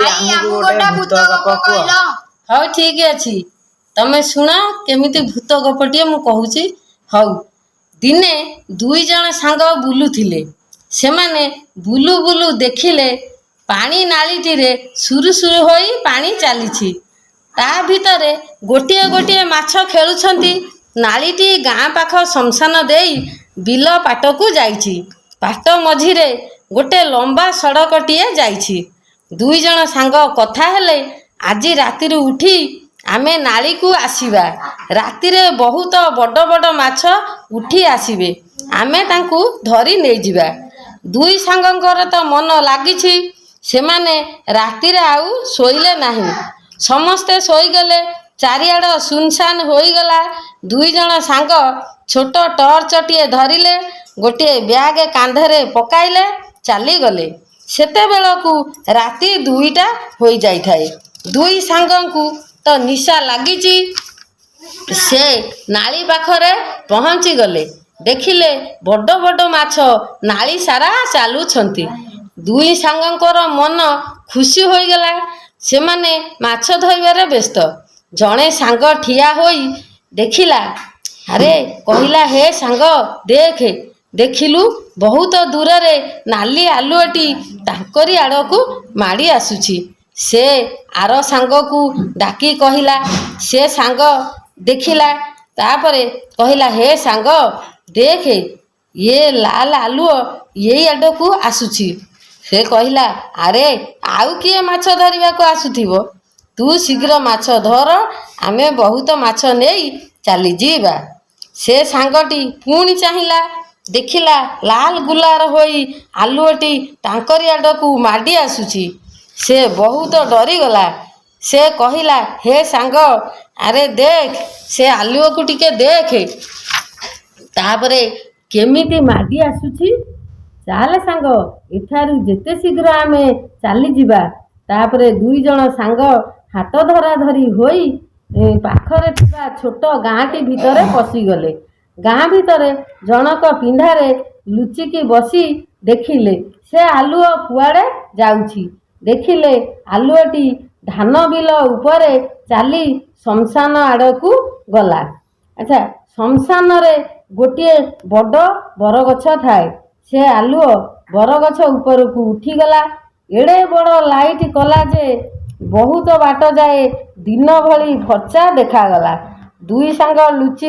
ଭାଇ, ଆମକୁ ଗୋଟେ ଭୂତ ଗପ କୁହ। କହିଲ। ହଉ, ଠିକ ଅଛି, ତମେ ଶୁଣ କେମିତି ଭୂତ ଗପଟିଏ ମୁଁ କହୁଛି। ହଉ, ଦିନେ ଦୁଇ ଜଣ ସାଙ୍ଗ ବୁଲୁଥିଲେ। ସେମାନେ ବୁଲୁ ବୁଲୁ ଦେଖିଲେ ପାଣି ନାଳିଟିରେ ସୁରୁସୁରୁ ହୋଇ ପାଣି ଚାଲିଛି। ତା ଭିତରେ ଗୋଟିଏ ଗୋଟିଏ ମାଛ ଖେଳୁଛନ୍ତି। ନାଳିଟି ଗାଁ ପାଖ ଶ୍ମଶାନ ଦେଇ ବିଲ ପାଟକୁ ଯାଇଛି। ପାଟ ମଝିରେ ଗୋଟେ ଲମ୍ବା ସଡ଼କଟିଏ ଯାଇଛି। ଦୁଇ ଜଣ ସାଙ୍ଗ କଥା ହେଲେ, ଆଜି ରାତିରୁ ଉଠି ଆମେ ନାଳିକୁ ଆସିବା। ରାତିରେ ବହୁତ ବଡ଼ ବଡ଼ ମାଛ ଉଠି ଆସିବେ, ଆମେ ତାଙ୍କୁ ଧରି ନେଇଯିବା। ଦୁଇ ସାଙ୍ଗଙ୍କର ତ ମନ ଲାଗିଛି। ସେମାନେ ରାତିରେ ଆଉ ଶୋଇଲେ ନାହିଁ। ସମସ୍ତେ ଶୋଇଗଲେ, ଚାରିଆଡ଼ ଶୂନଶାନ ହୋଇଗଲା। ଦୁଇ ଜଣ ସାଙ୍ଗ ଛୋଟ ଟର୍ଚ୍ଚଟିଏ ଧରିଲେ, ଗୋଟିଏ ବ୍ୟାଗ କାନ୍ଧରେ ପକାଇଲେ, ଚାଲିଗଲେ। ସେତେବେଳକୁ ରାତି 2ଟା ହୋଇଯାଇଥାଏ। ଦୁଇ ସାଙ୍ଗଙ୍କୁ ତ ନିଶା ଲାଗିଛି। ସେ ନାଳି ପାଖରେ ପହଞ୍ଚିଗଲେ। ଦେଖିଲେ ବଡ଼ ବଡ଼ ମାଛ ନାଳି ସାରା ଚାଲୁଛନ୍ତି। ଦୁଇ ସାଙ୍ଗଙ୍କର ମନ ଖୁସି ହୋଇଗଲା। ସେମାନେ ମାଛ ଧରିବାରେ ବ୍ୟସ୍ତ। ଜଣେ ସାଙ୍ଗ ଠିଆ ହୋଇ ଦେଖିଲା, ଆରେ କହିଲା, ହେ ସାଙ୍ଗ, ଦେଖେ, ଦେଖିଲୁ, ବହୁତ ଦୂରରେ ନାଲି ଆଲୁଅଟି ତାଙ୍କରି ଆଡ଼କୁ ମାଡ଼ି ଆସୁଛି। ସେ ଆର ସାଙ୍ଗକୁ ଡାକି କହିଲା। ସେ ସାଙ୍ଗ ଦେଖିଲା, ତାପରେ କହିଲା, ହେ ସାଙ୍ଗ, ଦେଖେ, ଇଏ ଲାଲ ଆଲୁଅ ଏଇ ଆଡ଼କୁ ଆସୁଛି। ସେ କହିଲା, ଆରେ, ଆଉ କିଏ ମାଛ ଧରିବାକୁ ଆସୁଥିବ। ତୁ ଶୀଘ୍ର ମାଛ ଧର, ଆମେ ବହୁତ ମାଛ ନେଇ ଚାଲିଯିବା। ସେ ସାଙ୍ଗଟି ପୁଣି ଚାହିଁଲା, ଦେଖିଲା ଲାଲ ଗୁଲାର ହୋଇ ଆଲୁଅଟି ତାଙ୍କରି ଆଡ଼କୁ ମାଡ଼ି ଆସୁଛି। ସେ ବହୁତ ଡରିଗଲା। ସେ କହିଲା, ହେ ସାଙ୍ଗ, ଆରେ ଦେଖ, ସେ ଆଲୁଅକୁ ଟିକେ ଦେଖେ, ତାପରେ କେମିତି ମାଡ଼ି ଆସୁଛି। ଚାଲେ ସାଙ୍ଗ, ଏଠାରୁ ଯେତେ ଶୀଘ୍ର ଆମେ ଚାଲିଯିବା। ତାପରେ ଦୁଇ ଜଣ ସାଙ୍ଗ ହାତ ଧରାଧରି ହୋଇ ପାଖରେ ଥିବା ଛୋଟ ଗାଁଟି ଭିତରେ ପଶିଗଲେ। ଗାଁ ଭିତରେ ଜଣକ ପିଣ୍ଡାରେ ଲୁଚିକି ବସି ଦେଖିଲେ ସେ ଆଲୁଅ କୁଆଡ଼େ ଯାଉଛି। ଦେଖିଲେ ଆଲୁଅଟି ଧାନ ବିଲ ଉପରେ ଚାଲି ଶ୍ମଶାନ ଆଡ଼କୁ ଗଲା। ଆଚ୍ଛା, ଶ୍ମଶାନରେ ଗୋଟିଏ ବଡ଼ ବରଗଛ ଥାଏ। ସେ ଆଲୁଅ ବରଗଛ ଉପରକୁ ଉଠିଗଲା। ଏଡ଼େ ବଡ଼ ଲାଇଟ୍ କଲା ଯେ ବହୁତ ବାଟ ଯାଏ ଦିନ ଭଳି ଫର୍ଚ୍ଚା ଦେଖାଗଲା। ଦୁଇ ସାଙ୍ଗ ଲୁଚି